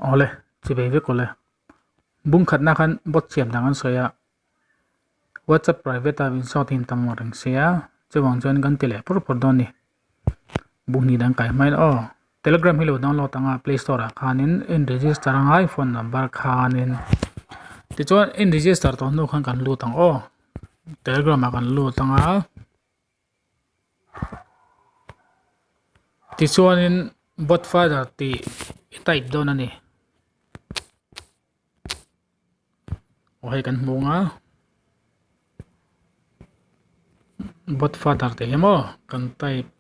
Awle chivei vek awle bung khatna khan bot siam dang an sawi a whatsapp private a min sawt him tam ang reng sia chuvang chuan kan ti leh pur pur dawn a ni bung hnih dang kai hmain aw telegram hi lo download ang a play store ah khanin in register a ngai phone number khanin tichuan in register tawh hnu khan kan lut ang aw telegram ah kan lut ang a. Tichuanin bot father tih i type dawn a ni. Aw hei kan hmu ang a bot father tih hi maw kan type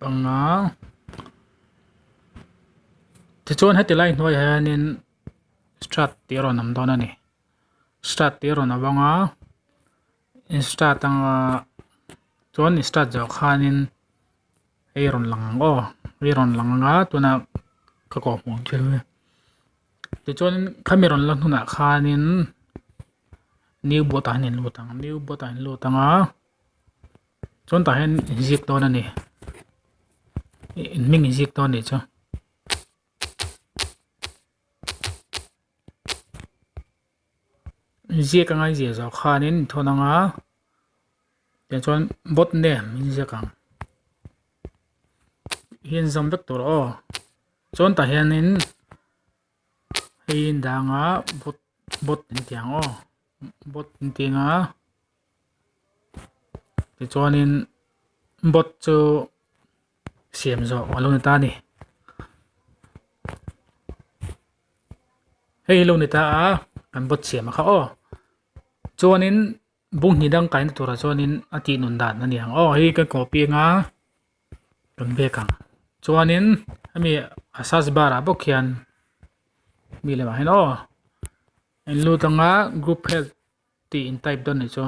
ang a tichuan heti lai hnuaiah hianin start tih a rawn awm dawn a ni start tih a rawn awm ang a. In start anga chuan in start zawh khanin hei rawn lang ang aw hei rawn lang ang a tuna ka kawhhmuh ang thil hi tichuan khami rawn lan hunah khanin new bot ah hian in lut ang new bot ah in lut ang a chuan tah hian in ziak dawn a ni in hming in ziak dawn a nih chu. Ziak anga i ziah zawh khanin i thawn anga tichuan bot name in ziak ang hi an zawm vek tur aw chuan tah hianin hei in danga bot bot an ti ang aw bot an ti anga tichuanin bot chu siam zawh a lo ni ta a ni. Hei hi lo ni ta a kan bawt siam a kha aw chuanin bung hnih dang kaina turah chuanin a tih nun dan a ni ang aw hei kan copy anga kan bek ang chuanin hemi a search bar ah bawk hian mi lemah hian aw in lut anga group help tih in type dawn a nih chu.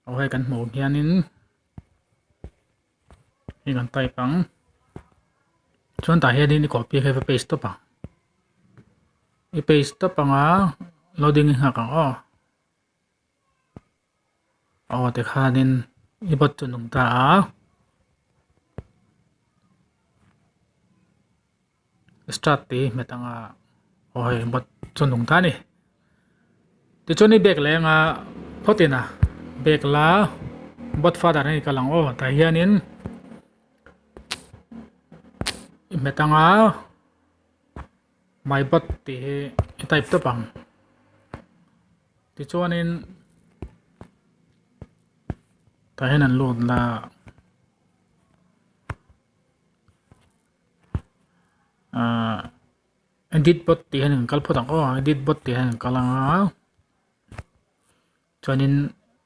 Aw hei kan hmuh hianin hei kan type ang chuan tah hianin i copy kha i va paste tawp ang i paste tawp ang a loading i nghak ang aw aw tikhanin i bot chu a nung ta a start tih hi hmet anga aw hei bot chu a nung ta a ni tichuan i bag leh anga phawt in a bag la bot father a ni kal ang aw tah hianin i hmet anga my bot tih hi i type tawp ang tichuanin tah hian an lut la. Ahh edit bot tih hian an kal phawt ang aw edit bot tih hian an kal ang a chuanin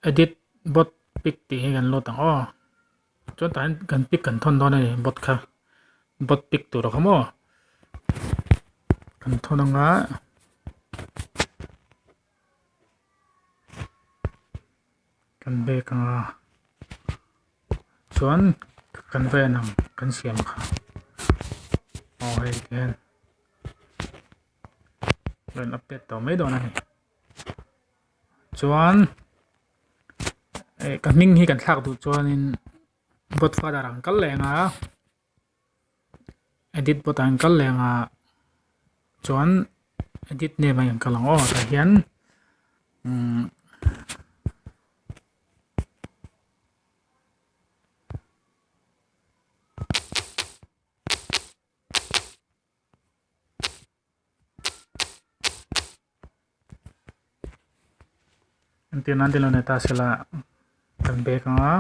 edit bot pic tih hi kan lut ang aw chuan tah hian kan pic kan thawn dawn a ni bot kha bot pic tur a kha maw kan thawn ang a. Kan bag anga chuan kan van ang kan siam kha aw hei ti hian rawn update tawh mai dawn a ni chuan eh ka hming hi kan thlak duh chuanin godfather ang kal leh ang a edit bot ah an kal leh ang a chuan edit name ah hian kal ang aw tah hian umm entir nan te lo nei ta sela kan bag anga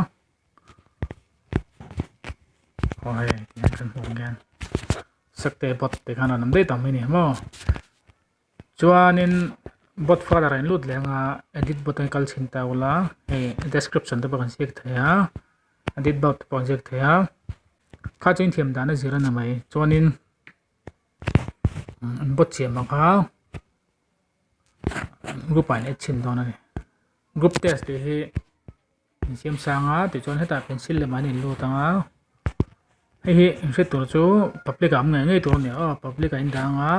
aw hei tihian kan hmuh ang hian sakte bot te khan a rawn awm daih tawh mai a ni maw. Chuanin bot father ah in lut leh anga edit bot a kal chhin ta ula hei description te pawh kan ziak thei a edit bot te pawh an ziak thei a kha chu inthiam dan a zir a ni mai chuanin an bot siam ang kha group ah in add chhin dawn a ni group test tih hi in siam sang a tichuan hetah pencil lem an in lut ang a hei hi in hriat tur chu public ah awm ngei ngei tur a ni aw public ah in dah ang a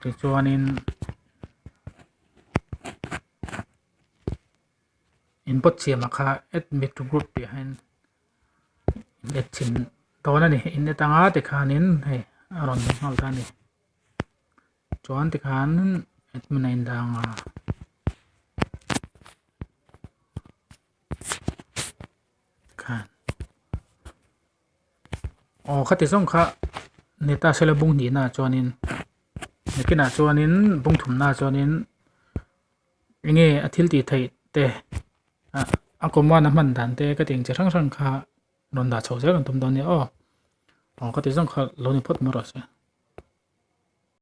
tichuanin in bot siam ah kha add me to group tih ah hian in add chhin. Dawn a ni in atanga tikhanin hei a rawn lang nghal ta a ni chuan tikhan admin a indah ang a khan aw khati zawng kha ni ta sela bung hnihna ah chuanin nakinah chuanin bung thumna ah chuanin enge a thil tih theih te ah a command a hman dan te ka tih ang chi hrang hrang kha. Rawn dah chho zel kan tum dawn nia aw. Aw ka ti zawng kha lo ni phawt mai rawh se.